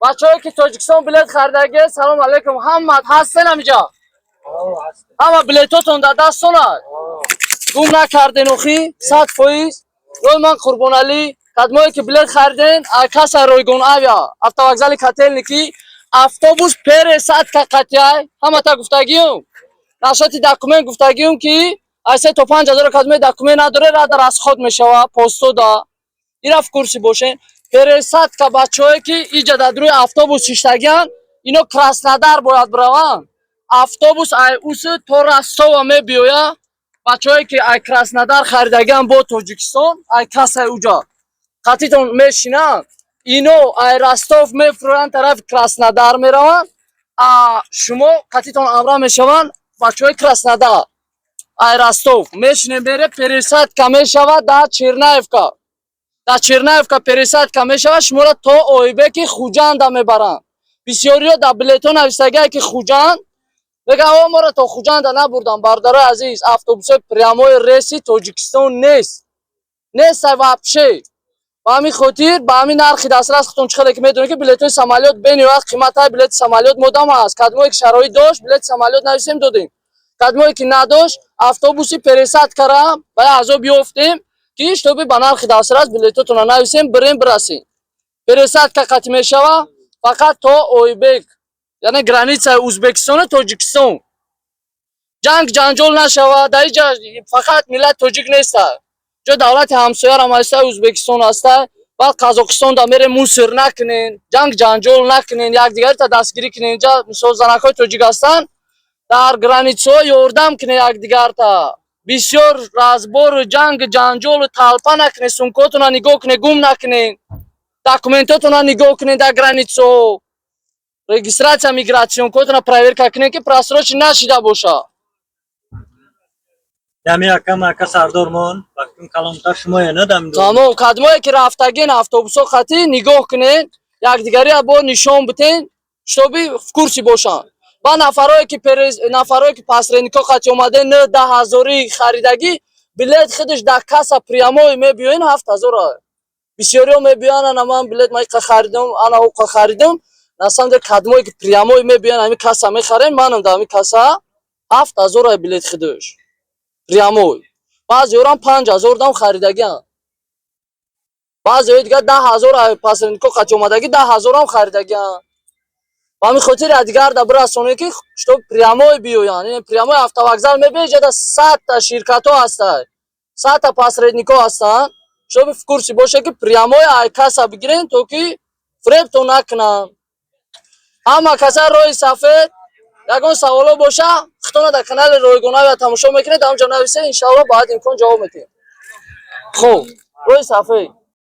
Бачаҳое, ки Тоҷикистон билет харидагӣ, салом алейкум. Ҳамат ҳастен ҳамиҷа? Ҳама билетотон дар дастона, гум накарден охи, 100%. Рой ман Қурбоналӣ. Кадмое ки билет хариден, каса Ройгон Авиа, автовокзали Котельники автобус пересадка қатъяй. Ҳамата гуфтагиюм, насоти документ гуфтагиюм, ки аз 3 то 5 ҳазор кадме документ надоре, рада расход мешава постода. Ира в курсе бошен. Пересадка, бачаҳое ки иҷа дар рӯи автобус шиштагиан, ино Краснодар бояд бираванд. Автобус ай Усы то Ростова мебиёя. Бачаҳое ки ай Краснодар харидагиан, бо Тоҷикистон ай кассаи уҷа қатитон мешинанд, ино ай Ростов мефурӯянд, тарафи Краснодар мераванд, а шумо қатитон амра мешаванд. Бачаҳои Краснодар ай Ростов мешинем, бере, пересадка мешавад дар Чернаевка. Дар Чернаевка пересадка мешавад, шуморо то Оибеки Хуҷанда мебаранд. Бисёриҳо дар билетҳо нависагие, ки Хуҷанд мегӯянд, о моро то Хуҷанда набурдам. Бародарои азиз, автобусҳои прямой рейси Тоҷикистон нест, нестай вообще. Ба ҳамин хотир ба ҳамин нархи дастрас, худтон чӣ хеле ки медонед, ки билетҳои самолёт бениҳоят қиматҳай. Билети самолёт модам ҳаст. Кадмое ки шароит дошт, билети самолёт нависем, додем. Кадмое ки надошт, автобуси пересадкара ба як азоб ёфтем, ки чтобы ба нархи дастрас билетотонро нависем, бирем, бирасем. Пересадка қатъ мешава фақат то Ойбек, яъне границаи Узбекистону Тоҷикистон. Ҷанг ҷанҷол нашава. Дар иҷа фақат миллати тоҷик неста, ҷо давлати ҳамсоярам ҳаста, Узбекистон ҳаста, баъд Қазоқистонда мерем. Мусор накунен, ҷанг ҷанҷол накунен, якдигарита дастгирӣ кунен. Инҷа мисол занакҳои тоҷик ҳастанд, дар границаҳо ёрдам кунен якдигарта. Бисёр разбору ҷанг ҷанҷолу толпа накунен. Сумкаотона нигоҳ кунен, гум накунен. Документотона нигоҳ кунен дар границаҳо. Регистрация, миграционкаотона проверка кунен, ки просрочен нашида боша. Ями акам, ака Сардормон, вақтин калонтар шумоя надам. Тамом, кадмое ки рафтагин автобусҳо қатӣ, нигоҳ кунен, якдигария бо нишон битен, чтобы в курсе бошанд. Ба нафарое ки нафарое ки посреднико қатӣ омаде, не 10 ҳазорӣ харидагӣ, билет худаш дар касса прямой мебиёин 7000. Бисёриҳо мебиёянд: «Ана ман билет ма иқа харидам, ана уқа харидам». На самом деле кадмое ки прямой мебиёян, ҳамин касса мехарем, манам дар ҳамин касса 7000 билет худаш прямой. Баъзеҳорам 5000 дам харидагианд, баъзеҳои дигар 10 000 посреднико қатӣ омадагӣ, 10 000-ам харидагианд. Ба ҳамин хотир дигар да бирасонед, ки чтоб прямой биёянд. Ин прямой автовокзал мебиёяд, ҷада 100-та ширкатҳо ҳастанд, 100-та посредникҳо ҳастанд. Чтоб в курсе боша, ки прямой ай касса бигирен, то ки фиребтон накунанд. Ҳама каса роҳи сафед. Ягон саволо боша, худтона дар канали Ройгонавия тамошо мекунед, дар онҷо нависед, иншаалло баъд имкон ҷавоб медиҳем. Хуб, роҳи сафед.